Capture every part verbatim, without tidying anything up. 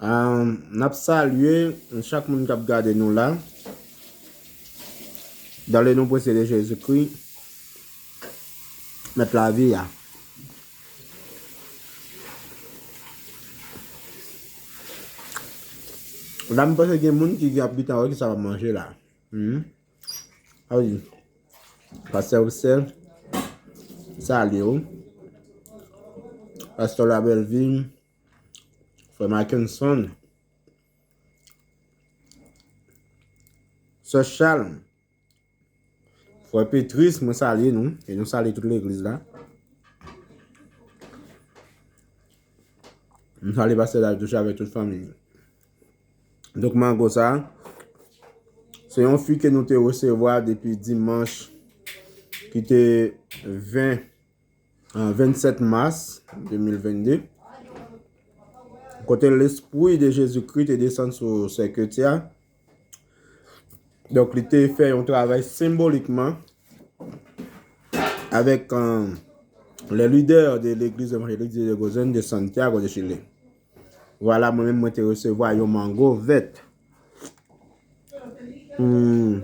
Ahn, n ap salye chak moun k ap gade nou la. Dan le non presye de Jezikri, Mèt lavi a. La, m panse gen moun ki ap gentan wè ki sa w ap manje la. Hmm. A wi. Pastè Roussel, salye w. Pastè Labèlvi, frè Mackenson, sè Chal, frè Petris, mwen salye nou. E nou salye tout legliz la. M salye pastè Dal touche avèk tout fanmi. Donk, mango sa, se yon fwi ke nou te resevwa depi dimanch ki te ven, ah, vennsèt mas de mil vennde. Kote Lespri de Jezikri te desann sou sè Ketia. Donk, li te fè yon travay senbolikman avèk, euh, les leaders de l'Église évangélique de Gozen de Santiago de Chile. Vwala, mwen menm, mwen te resevwa yon mango vèt. Hmm.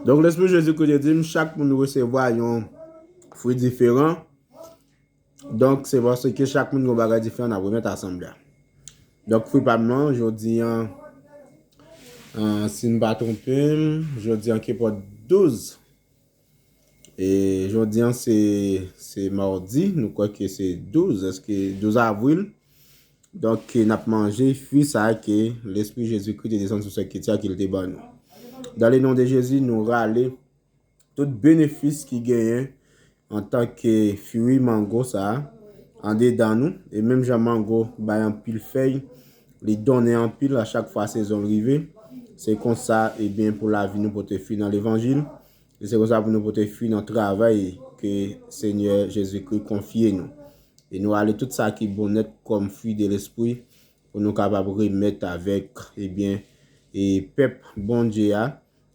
Donk, Lespri Jezikri te di m, chak moun resevwa yon fwi diferan. Donk, se paske chak moun gen yon bagay diferan n ap remèt asanble a. Donk, fwi pa m nan, jodi an, an, si m pa twonpe m, jodi an ki pòt douz. E jodi an se, se madi, nou kwè ke se douz, èske douz avril. Donk, n ap manje fwi sa a ke Lespri Jezikri te desann sou sè Ketia ke l te ban nou. Dan le non de Jezi, nou rale tout benefis ki genyen antanke fwi mango sa a andedan nou. E menm jan mango bay anpil fèy, li donnen anpil a chak fwa sezon l rive. Se konsa, ebyen, pou lavi nou pote fwi nan levanjil. E se konsa pou nou pote fwi nan travay ke Senyè Jezikri konfye nou. E nou ale tout sa ki bon nèt kòm fwi de Lespri pou nou kapab remèt avèk, ebyen, e pèp Bondye a,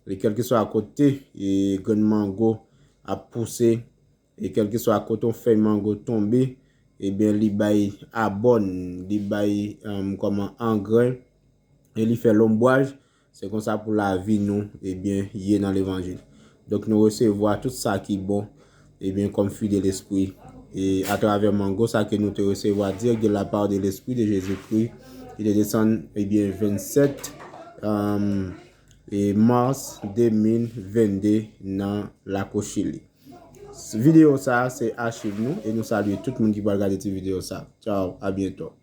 e kèlkeswa kote, e grenn mango ap pouse, e kèlkeswa kote yon fèy mango tonbe, ebyen, li bay abòn, li bay, um, kòman, angrè, e li fè lonbwaj. Se konsa pou lavi nou, ebyen, ye nan levanjil. Donk, nou resevwa tout sa ki bon, ebyen, kòm fwi de Lespri. E atravè mango sa ke nou te resevwa dirèk de la part de Lespri de Jezikri, ki te desann, ebyen, vennsèt, um, e mas de mil vennde nan Lakou Chili. Videyo sa a se achiv nou e nou salye tout moun ki pral gade ti videyo sa a. Tchaw, a byento.